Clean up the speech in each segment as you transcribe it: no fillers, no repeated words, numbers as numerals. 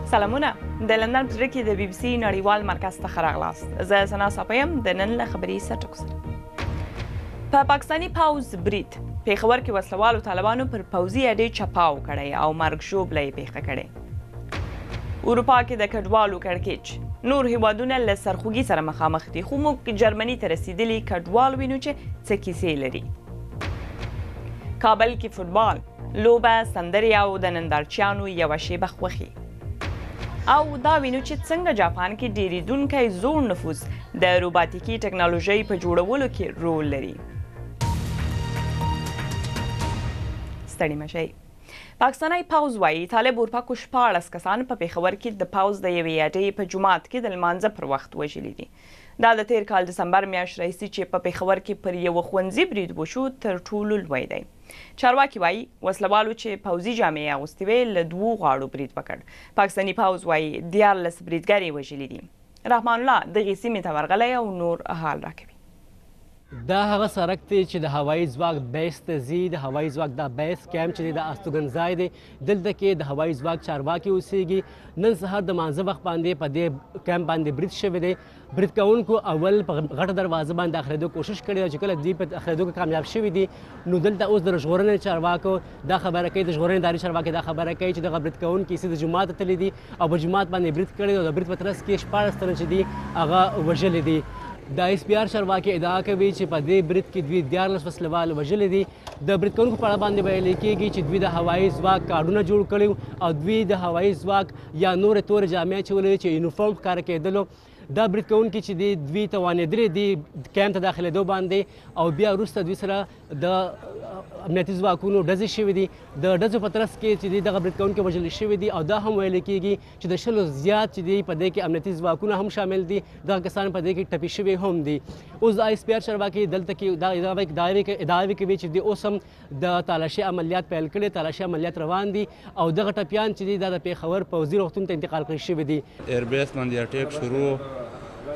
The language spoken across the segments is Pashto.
سلامونه، د لندن په زړه کې د بي بي سي نړیوال مرکز ته ښه راغلاست. زه سنا صافی یم، د نن له خبري سرټکو سره. په پاکستاني پوځ برید، پېښور کې وسلوالو طالبانو پر پوځي اډې چپاو کړی او مرګ ژوبله یې پېښه کړې. اروپا کې د کډوالو کړکېچ، نور هیوادونه له سرخوږي سره مخامخ دي، خو موږ جرمني ته رسیدلي کډوال وینو چې څه کیسې لري. کابل کې فوټبال لوبه، سندرې او د نندارچیانو یوه شیبه خوښي. او دا وینو چې څنګه جاپان کې ډیریدونکی زوړ نفوس د روباتیکي ټکنالوژۍ په جوړولو کې رول لري. ستړي مشئ. پاکستاني پوځ وایي طالب اورپکو 16 کسان په پېښور کې د پوځ د یوې اډې په جومات کې د لمانځه پر وخت وژلي دي. دا د تیر کال دسمبر میاشت راهیسې چې په پېښور کې پر یوه ښوونځي برید وشو تر ټولو لوی دی. چارواکي وایي وسلوالو چې پوځي جامې یې اغوستې وې له دوو غاړو برید وکړ. پاکستاني پوځ وایي 13 بریدګر یې وژلي دي. رحمان الله دغې سیمې ته ورغلی او نور حال راکوي. دا هغه سړک دی چې د هوایي ځواک بیس ته ځي. د هوایي ځواک دا بیس کیمپ چې دی د استوګنځای دی، دلته کې د هوایي ځواک چارواکي اوسیږي. نن سهار د مانځه وخت باندې په دې کیمپ باندې برید شوی دی. برید کوونکو اول په غټه دروازه باندې داخلېدو کوشش کړی دی، چې کله دوی په داخلېدو کې کامیاب شوي دي نو دلته اوس د ژغورنې چارواکو دا خبره کوي، د ژغورنې ادارې چارواکي دا خبره کوي چې دغه برید کوونکي سیده جومات ته تللي دي او په جومات باندې برید کړی دی او د برید په ترڅ کې 16 تنه چې دي هغه وژلي دي. د ایس پي آر چارواکي ادعا کوي چې په دې برید کې دوی 13 وسلوال وژلي دي. د برید کوونکو په اړه باندې ویل کېږي چې دوی د هوایي ځواک کارډونه جوړ کړي او دوی د هوایي ځواک یا نورې تورې جامې اچولې چې یونیفورم ښکاره کېدلو. دا برید کوونکي چې دي دوی توانېدلي دي کیمپ ته داخلېدو باندې او بیا وروسته دوی سره د امنیتي ځواکونو ډزې شوې دي. د ډزو په ترڅ کې چې دي دغه برید کوونکي وژل شوي دي او دا هم ویل کېږي چې د 20 زیات چې دي په دې کې امنیتي ځواکونه هم شامل دي، دغه کسان په دې کې ټپي شوي هم دي. اوس د آی اس پي آر چارواکي دلته کې دا ادعاوې کوي چې دوی اوس هم د تالاشي عملیات پیل کړي، تالاشي عملیات روان دي او دغه ټپیان چې دي دا د پېښور پوځي روغتون ته انتقال کړی شوي دي. ایربیس باندې اټیک شروع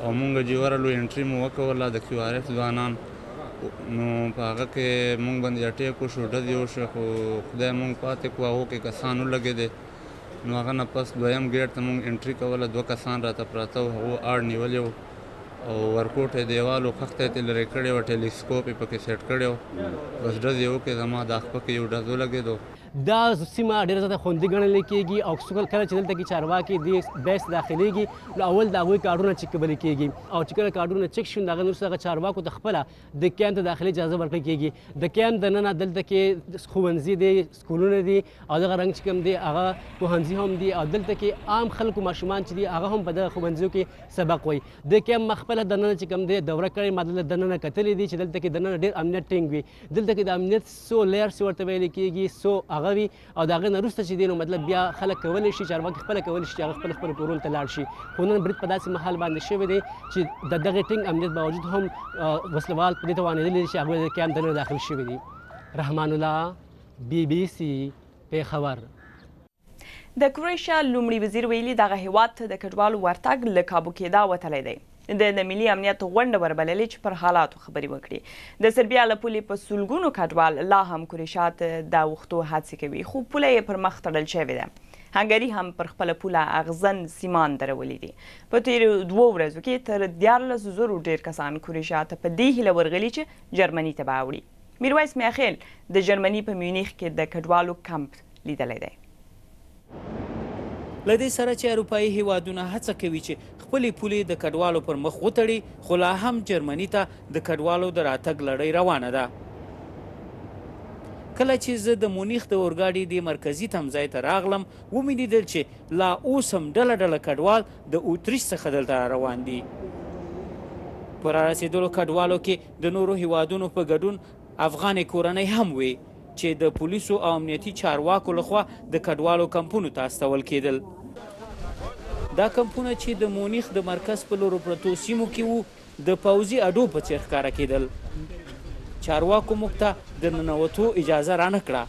او مونږ چې ورغلو انټري مو وکوله د کیو آر ایف ځوانان، نو په هغه کې مونږ باندې اټیک وشو، ډزې وشوې، خو خدای مونږ پاتې کړو. هغو کې کسان ولګېدې، نو هغه نه پس دویم ګیټ ته مونږ انټري کوله، دوه کسان راته پراته وو، هغو آړ نیولی وو او ورکوټی دیوال و، خښته یې ترې لرې کړې وه، ټیلیسکوپ یې پکې سیټ کړی و، بس ډزې یې وکړې، زما دا خپه کې یو ډز ولګېدو. دا سیمه ډېره زیاته خوندي ګڼل کېږي او کله چې دلته کې چارواکي دې بیس ته داخلېږي نو اول د هغوی کارډونه چک کول کېږي او چې کله کارډونه چک شي نو د هغې وروسته هغه چارواکو ته خپله د کیمپ ته داخلي اجازه ورکړل کېږي. د کیمپ دننه دلته کې ښوونځي دي، سکولونه دي او دغه رنګ چې کوم دی هغه پوهنځي هم دي او دلته کې عام خلکو ماشومان چې دي هغه هم په دغه ښوونځیو کې سبق وایي. د کیمپ ما خپله دننه چې کوم دی دوره کړې، ما دلته دننه کتلي دي چې دلته کې دننه ډېر امنیت ټینګ وي. دلته کې د امنیت څو لیرس ورته ویل کېږي، څو هغه وي او د هغې نه وروسته چې دی نو مطلب بیا خلک کولی شي، چارواکي خپله کولی شي چې هغه خپل خپل کورونو ته لاړ شي. خو نن برید په داسې مهال باندې شوی دی چې د دغې ټینګ امنیت باوجود هم وسلوال په دې توانېدلي دي چې هغوی د کیمپ دننه داخل شوي دي. رحمان الله، بي بي سي، پېښور. د کرویشیا لومړي وزیر ویلي دغه هیواد ته د کډوالو ورتګ له کابو کېدا وتلی دی. د ملي امنیت غونډه وربللې چې پر حالاتو خبرې وکړي. د سربیا له پولې په سلګونو کډوال لا هم کرویشیا ته د اوښتو هڅې کوي، خو پوله یې پر مخ تړل شوې ده. هنګري هم پر خپله پوله اغزن سیمان درولي دي. په تېرو 2 ورځو کې تر 13 زرو ډېر کسان کرویشیا ته په دې هیله ورغلي چې جرمني ته به اوړي. میرویس میاخیل د جرمني په میونیخ کې د کډوالو کمپ لیدلی دی. له دې سره چې اروپایي هیوادونه هڅه کوي چې خپلې پولې د کډوالو پر مخ وتړي، خو لا هم جرمني ته د کډوالو د راتګ لړۍ روانه ده. کله چې زه د مونیخ د اورګاډي دې مرکزي تمځای ته راغلم، ومې لیدل چې لا اوس هم ډله ډله کډوال د اتریش څخه دلته را روان دي. په رارسېدلو کډوالو کې د نورو هیوادونو په ګډون افغانې کورنۍ هم وې چې د پولیسو او امنیتي چارواکو لخوا د کډوالو کمپونو ته استول کېدل. دا کمپونه چې د مونیخ د مرکز په لورو پرتو سیمو کې وو، د پوځي اډو په څېر ښکاره کېدل. چارواکو موږ ته د ننوتو اجازه رانه کړه،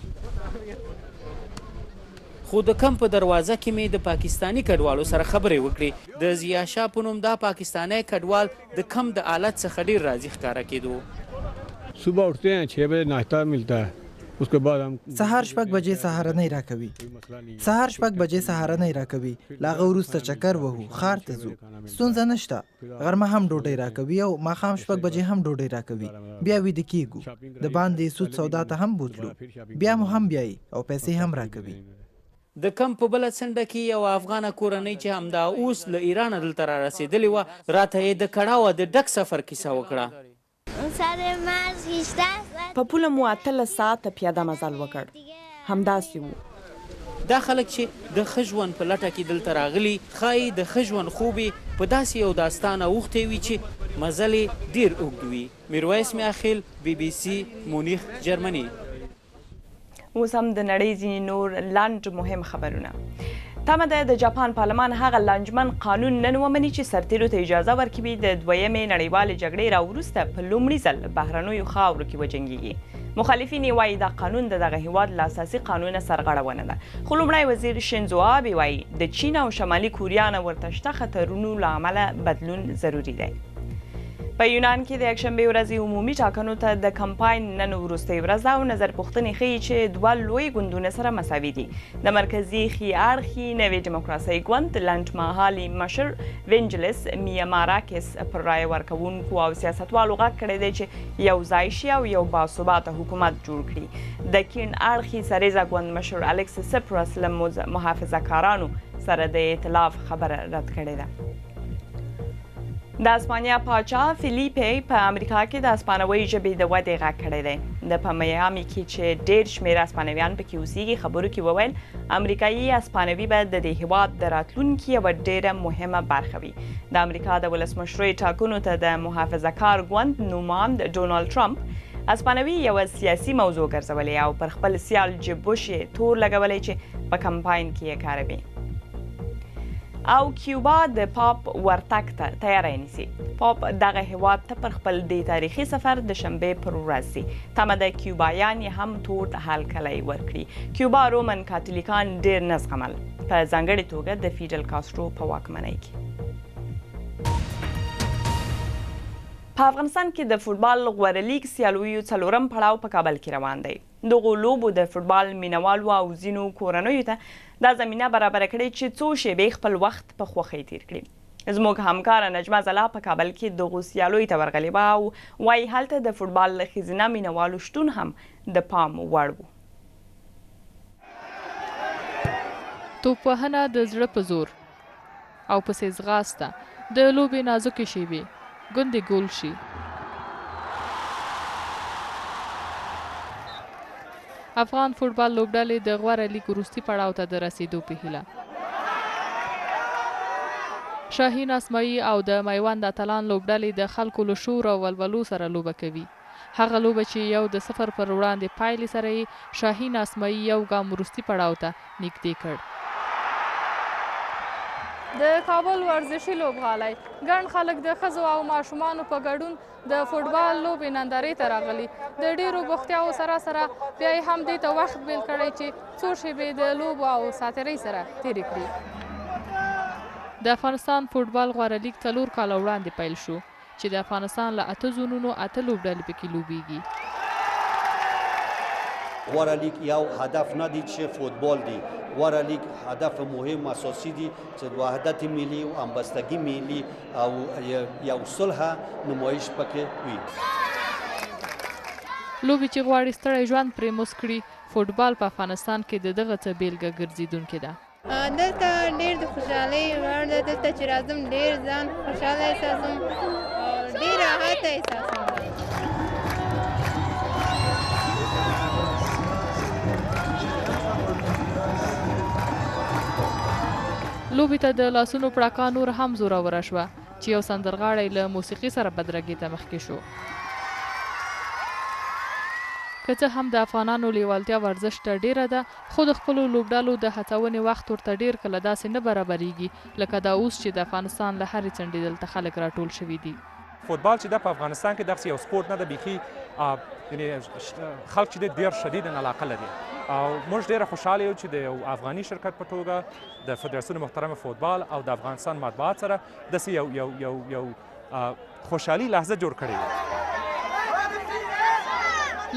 خو د کمپ په دروازه کې مې د پاکستاني کډوالو سره خبرې وکړې. د ضیا شاه په نوم دا پاکستانی کډوال د کمپ د حالت څخه ډیر راضي ښکاره کېدو. صبح اٹھتے ہیں 6 بجے، ناشتہ ملتا ہے، سهار 6 بجې سهارنۍ راکوي. سهار 6 بجې سهارنۍ راکوي، له هغه وروسته چکر وهو، ښار ته ځو، ستونزه نشته. غرمه هم ډوډۍ راکوي او ماښام 6 بجې هم ډوډۍ راکوي، بیا ویده کیږو. د باندې سود سودا ته هم بوتلو، بیا مو هم بیایي او پیسې هم راکوي. د کمپ په بله څنډه کې یوه افغانه کورنۍ چې همدا اوس له ایرانه دلته را رسېدلې وه، راته یې د کړاوه د ډک سفر کیسه وکړه. په پوله مو 18 ساعته پیاده مزل وکړ، همداسې وو. دا خلک چې د ښه ژوند په لټه کې دلته راغلي، ښایي د ښه ژوند خوب یې په داسې یو داستان اوښتی وي چې مزل یې ډېر اوږد وي. میرویس میاخیل، بي بي سي، مونیخ، جرمني. اوس هم د نړۍ ځینې نور لنډ مهم خبرونه. تمه ده د جاپان پارلمان هغه لانجمن قانون نن ومني چې سرتیرو ته اجازه ورکوي د دویمې نړیوالې جګړې را وروسته په لومړي ځل بهرنیو خاورو کې وجنګیږي. مخالفین یې وایي دا قانون د دغه هیواد له اساسي قانونه سرغړونه ده، خو لومړی وزیر شینزو آبې وایي د چین او شمالي کوریا نه ورته شته خطرونو له امله بدلون ضروري دی. په یونان کې د یکشنبې ورځې عمومي ټاکنو ته د کمپاین نن وروستۍ ورځ ده او نظر پوښتنې ښیي چې دوه لوی ګوندونه سره مساوي دي. د مرکزي ښي اړخي نوې ډیموکراسۍ ګوند لنډمهالي مشر وینجلس میاماراکس پر رایه ورکوونکو او سیاستوالو غږ کړی دی چې یو ځای شي او یو باثباته حکومت جوړ کړي. د کیڼ اړخي سریزه ګوند مشر الکس سپرس له محافظه کارانو سره د ائتلاف خبره رد کړې ده. د اسپانیا پاچا فیلیپی په امریکا کې د اسپانوي ژبې د ودې غږ کړی دی. د په میامي کې چې ډېر شمېر اسپانویان پکې اوسیږي خبرو کې وویل امریکایي اسپانوي به د دې هیواد د راتلونکي یوه ډېره مهمه برخه وي. د امریکا د ولسمشرۍ ټاکنو ته د محافظه کار ګوند نوماند ډونالډ ټرمپ اسپانوي یوه سیاسي موضوع ګرځولې او پر خپل سیال جب بوش یې تور لګولی چې په کمپاین کې یې کاروي. او کیوبا د پاپ ورتګ ته تیاری نیسي. پاپ دغه هیواد ته پر خپل دې تاریخي سفر د شنبې پر ورځ ځي. تمه ده کیوبایان یې هم تود هرکلی ورکړي. کیوبا رومن کاتولیکان ډېر نه زغمل، په ځانګړې توګه د فیډل کاسترو په واکمنۍ کې. په افغانستان کې د فوټبال غوره لیګ سیالیو څلورم پړاو په کابل کې روان دی. دغو لوبو د فوټبال مینوالو او ځینو کورنیو ته دا زمینه برابره کړې چې څو شیبې خپل وخت په خوښۍ تیر کړي. زموږ همکاره نجمه ځلا په کابل کې دغو سیالیو ته ورغلې وه او وایي هلته د فوټبال ښځینه مینوالو شتون هم د پام وړ و. توپ وهنه د زړه په زور او پسې ځغاسته، د لوبې نازکې شیبې، ګوندې ګول شي. افغان فوټبال لوبډلې د غوره لیګ وروستي پړاو ته د رسېدو په هیله. شاهین اسمایي او د میوند اتلان لوبډلې د خلکو له شور او ولولو سره لوبه کوي. هغه لوبه چې 1-0 پر وړاندې پایلې سره یې شاهین اسمایي یو ګام وروستي پړاو ته نږدې کړ. د کابل ورزشي لوبغالی ګڼ خلک د ښځو او ماشومانو په ګډون د فوټبال لوبې نندارې ته راغلي. د ډېرو بوختیاوو سره سره بیا یې هم دې ته وخت بېل کړی چې څو شېبې د لوبو او ساتېرۍ سره تېرې کړي. د افغانستان فوټبال غوره لیګ 4 کاله وړاندې پیل شو چې د افغانستان له 8 زونونو 8 لوبډلې پکې لوبیږي. غوره لیګ یو هدف نه دی چې فوټبال دی، غوره لیګ هدف مهم اساسي دی چې د وحدت ملي او همبستګي ملي او یو صلح نمایش پکې وي. لوبې چې غواړي ستړی ژوند پرې موس کړي، فوټبال په افغانستان کې د دغه څه بېلګه ګرځېدونکې ده. دلته ډېر د خوشحالۍ وړ ده، دلته چې راځم ډېر ځان خوشحاله احساسوم او ډېر راحت احساسوم. لوبې ته د لاسونو پړکا نور هم زوروره شوه چې یو سندرغاړی له موسیقي سره بدرګې ته مخکې شو. که څه هم د افغانانو لیوالتیا ورزش ته ډېره ده، خو د خپلو لوبډلو د هڅونې وخت ورته ډېر کله داسې نه برابرېږي لکه دا اوس چې د افغانستان له هرې څنډې دلته خلک راټول شوي دي. فوټبال چې ده په افغانستان کې دغسې یو سپورت نه ده، بیخي یعنې خلک چې دی ډېر شدیداً علاقه لري او موږ ډېره خوشحاله یو چې د یو افغاني شرکت په توګه د فدراسیون محترم فوټبال او د افغانستان مطبوعات سره داسې یو یو یو یو خوشحالي لحظه جوړ کړې.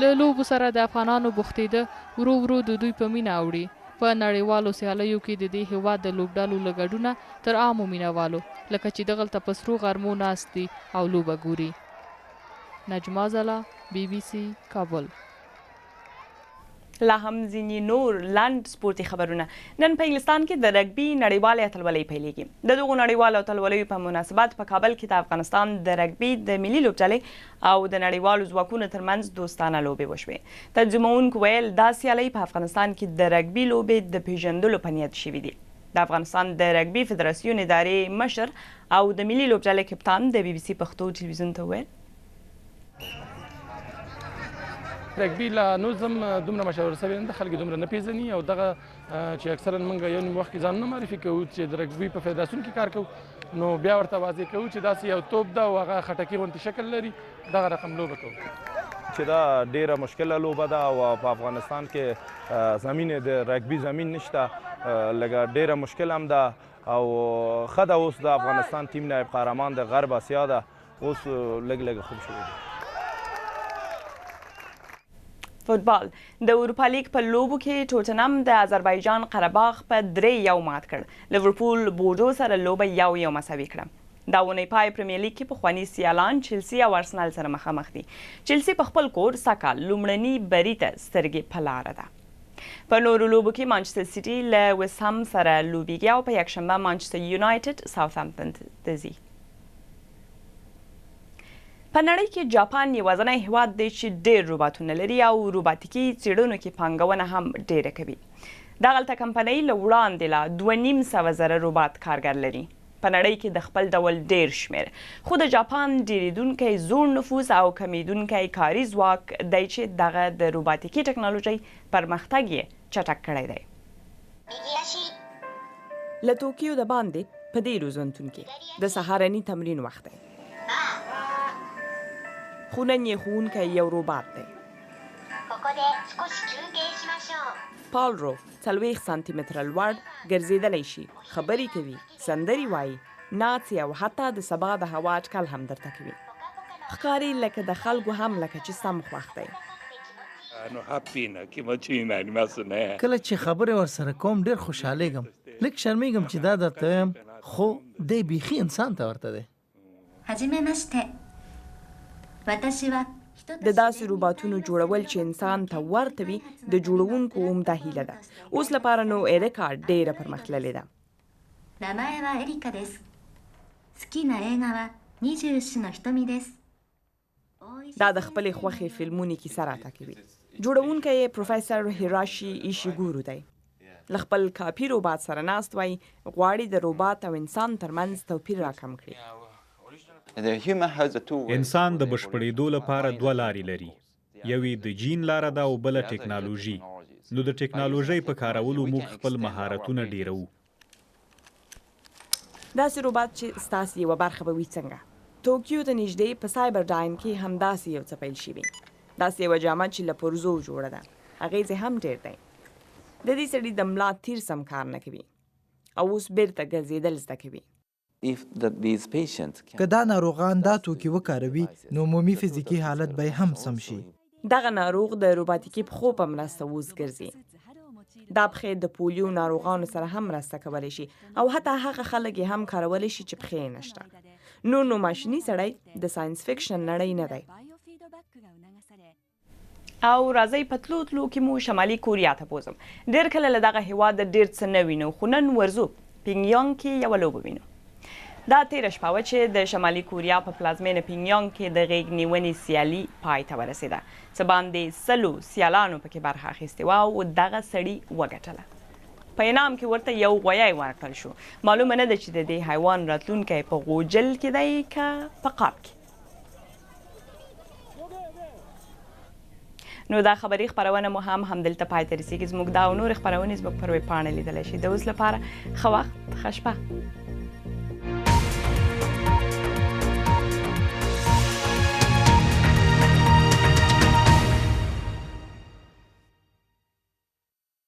له لوبو سره د افغانانو بوختېده ورو ورو د دوی په مینه اوړي. په نړیوالو سیالیو کې د دې هېواد د لوبډلو له ګډونه تر عامو مینه والو، لکه چې دغلته په سرو غرمو ناست دي او لوبه ګوري. نجما ځلا، بي بي سي، کابل. لا هم ځینې نور لنډ سپورتي خبرونه. نن په انګلستان کې د رګبي نړیوالې اتلولۍ پیلېږي. د دغو نړیوالو اتلولیو په مناسبت په کابل کې د افغانستان د رګبي د ملي لوبډلې او د نړیوالو ځواکونو ترمنځ دوستانه لوبې وشوې. تنظیموونکو ویل، دا سیالۍ په افغانستان کې د رګبي لوبې د پېژندلو په نیت شوې دي. د افغانستان د رګبي فدراسیون ادارې مشر او د ملي لوبډلې کپتان د بي بي سي پښتو ټلویزیون ته وویل، رګبي لا نوز هم دومره مشهور شوی نه ده، خلک دومره نه پیژني او دغه چې اکثرا موږ یو نیم وخت کې ځانونه معرفي کوو چې د رګبي په فدراسیون کې کار کوو، نو بیا ورته واضح کوو چې داسې یو توپ ده او هغه خټکي غوندې شکل لري، دغه رقم لوبه کوو. چې دا ډیره مشکله لوبه ده او په افغانستان کې زمین د رګبي زمین نشته، لږه ډیره مشکل هم ده او ښه ده اوس د افغانستان ټیم نایب قهرمان د غرب اسیا ده، اوس لږ لږ خوب شوی دی. فوټبال د اروپا لیګ په لوبو کې ټوټنم د آذربایجان قرهباغ په 3-1 مات کړ. لیورپول بورډو سره لوبه 1-1 مساوي کړه. دا اونۍ پای پریمیر لیګ کې پخواني سیالان چلسي او ارسنال سره مخامخ دي. چلسي په خپل کور سږکال لومړني بري ته سترګې په لاره ده. په نورو لوبو کې مانچستر سیټي له ویست سره لوبیږي او په یکشنبه مانچستر یونایټډ ساوثهمپتون ته ځي. په نړۍ کې جاپان یوازنی هیواد دی چې ډېر روباتونه لري او روباتیکي څېړنو کې پانګونه هم ډېره کوي. دغلته کمپنۍ له وړاندې لا 250,000 روبات کارګر لري. په نړۍ کې د خپل ډول ډېر شمېر، خو د جاپان ډېرېدونکی زوړ نفوس او کمېدونکی کاري ځواک دی چې دغه د روباتیکي ټکنالوژۍ پرمختګ یې چټک کړی دی. له توکیو د باندې په دې روزنتون کې د سهارني تمرین وخت دی، خو نن یې ښوونکی یو روبات دی. پال رو 40 سانتي متره لوړ، ګرځېدلی شي، خبرې کوي، سندرې وایي، ناڅي او حتی د سبا د هوا اټکل هم درته کوي. ښکاري لکه د خلکو هم لکه چې سم خوښ دی. کله چې خبرې ورسره کوم ډېر خوشحالېږم، لږ شرمېږم چې دا درته وایم، خو دی بیخي انسان ته ورته دی. د داسې روباتونو جوړول چې انسان ته ورته وي د جوړونکو عمده هیله ده. اوس لپاره نو اریکا ډیره پرمختللې ده. دا د خپلې خوښې فلمونو کیسه راته کوي. جوړونکی یې پروفیسور هیراشي ایشیګورو دی. له خپل کاپي روبات سره ناست وای، غواړي د روبات او انسان ترمنځ توپیر راکم کړي. انسان د بشپړېدو لپاره دوه لارې لري، یوې د جین لاره ده او بله ټکنالوژي. نو د ټکنالوژۍ په کارولو موږ خپل مهارتونه ډېروو. داسې روبات چې ستاسې یوه برخه به وي. څنګه توکیو ته نږدې په سایبر ډاین کې هم داسې یو څه پیل شوي. داسې یوه جامه چې له پرزو جوړه ده، اغېز یې هم ډېر دی. د دې سړي د ملا تیر سم کار نه کوي او اوس بیرته ګرځېدل زده کوي. که دا ناروغان دا توکي وکاروي، نو عمومي فزیکي حالت به یې هم سم شي. دغه ناروغ د روباتیکي پښو په مرسته اوس ګرځي. دا پښې د پولیو ناروغانو سره هم مرسته کولی شي او حتی هغه خلک یې هم کارولی شي چې پښې یې نشته. نور نو ماشیني سړی د ساینس فکشن نړۍ نه دی. او راځئ په تلو تلو کې مو شمالي کوریا ته بوځم. ډېر کله له دغه هېواده ډېر څه نه وینو، خو نن ورځو پینګیانګ کې یوه لوبه وینو. دا تېره شپه وه چې د شمالي کوریا په پلازمېنه پینګیانګ کې د غېږ نیونې سیالي پای ته ورسېده. څه باندې 100 سیالانو پکې برخه اخیستې وه او دغه سړي وګټله. په انعام کې ورته یو غویی ورکړل شو. معلومه نه ده چې د دې حیوان راتلونکی په غوجل کې دی که په قاب کې. نو دا خبري خپرونه مو هم همدلته پای ته رسیږي. زموږ دا او نورې خپرونې زموږ پر ویبپاڼه لیدلی شئ. د اوس لپاره ښه وخت، ښه شپه.